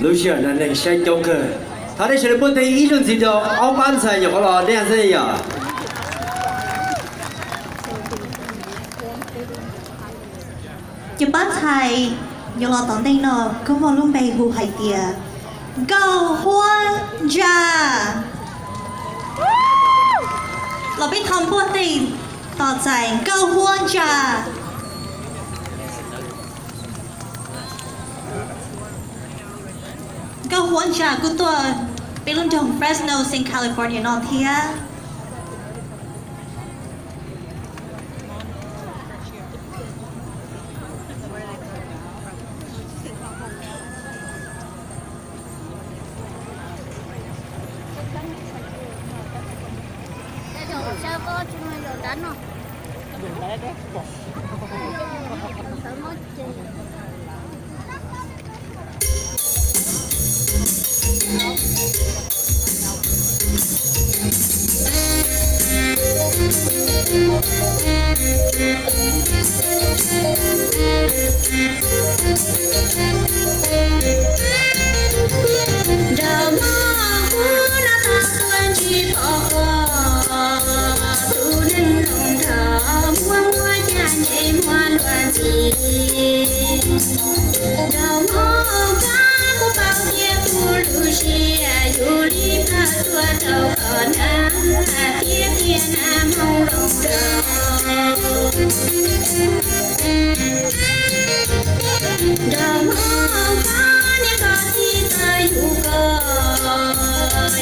Lub sij hawm no neeg saib coob kawg. Thov nej sawv daws npuaj teg ib zaug ntxiv rau ob pab ntxhais nyuam qhuav los dej xwb yom. Cov pab ntxhais yuav los tom ntej no kuj muaj lub npe hu hais tias Nkauj Huab Ntsa. Los peb thov npuaj teg tos txais Nkauj Huab Ntsa. Nkauj Huab Ntsa kuj tuaj peb lub nroog Fresno, Southern California no thiab. Nraug mog kuv no tau tuaj ntsib pom koj, tus neeg zoo nraug muaj muaj caj ncev muaj luag ntxhi. Nraug mog koj kuv paub tias kuv lub siab yus li pab tuaj rau koj na, tiag tiag na Hmoob zoo nraug. Nraug mog koj niam koj txiv txawj yug koj,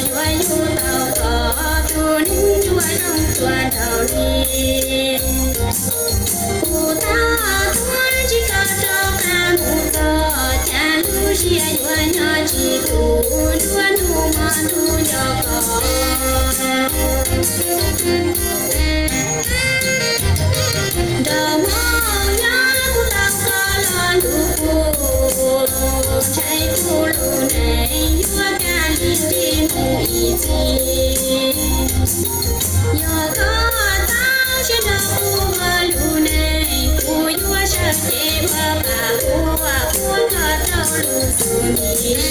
yuav yug tau koj tus neeg yuav zoo tshua nraug li. Kuv tau tuaj ntsib koj rov qab mus txog, cas lub siab yuav nyob tsis tus, nruab hnub hmo ntuj nco koj. Nraug mog yog kuv tau koj los nrug kuv, ntshai kuv lub neej yuav kaj li nrig mus ib txhis. Yog koj tau siab nrog kuv ua lub neej, kuv yuav sawv cev ua pab ua puav koj rau lub xub ntiag.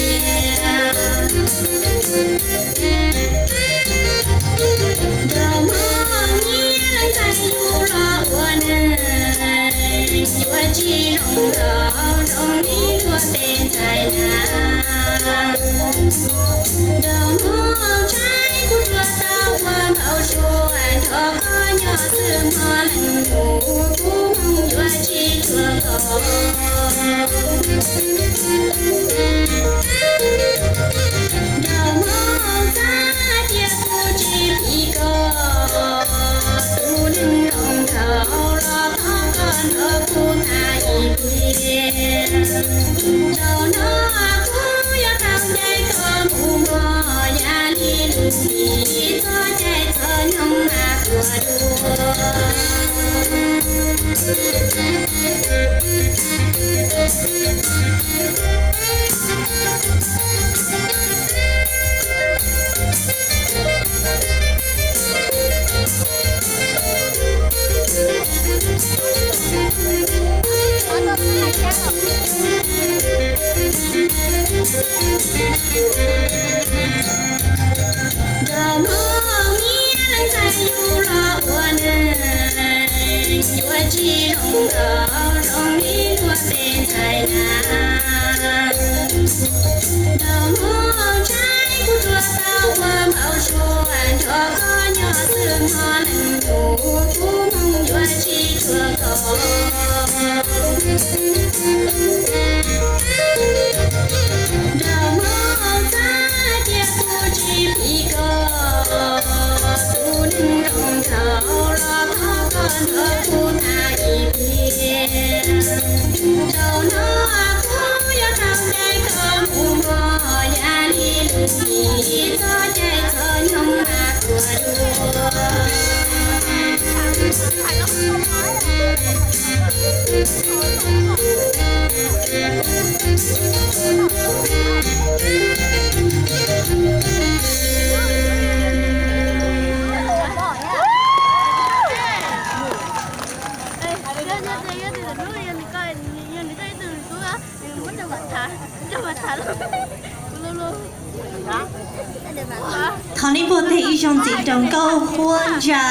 Nraug mog niam leej ntxhais yus los ua neej, yuav tsis zoo nraug zoo li luag tej ntxhais na. Nraug mog ntshai kuv tuaj tau ua npau suav, nrog koj nyob xwb hmo leej mus kuv hmoov yuav tsis tshua koj. Nraug mog txaj tias kuv tsis phim koj, tus neeg zoo nraug los thov koj nrog kuv tham ib pliag. Zaum no kuv yuav tau ncaim koj mus mog, yam li lub hli txoj cai txoj nyoog mas tuaj dua. Nraug mog niam leej ntxhais yus los ua neej, yuav tsis zoo nraug zoo li luag tej ntxhais na. Nraug mog ntshai kuv tuaj tau ua npau suav, nrog koj nyob xwb hmo leej mus kuv hmoov yuav tsis tshua koj. Nraug mog txaj tias kuv tsis phim koj, tus neeg zoo nraug los thov koj nrog kuv tham ib pliag. Zaum no kuv yuav tau ncaim koj mus mog, yam li lub hli txoj cai txoj nyoog mas tuaj Thov nej npuaj teg ib zaug ntxiv rau nkauj huab ntsa.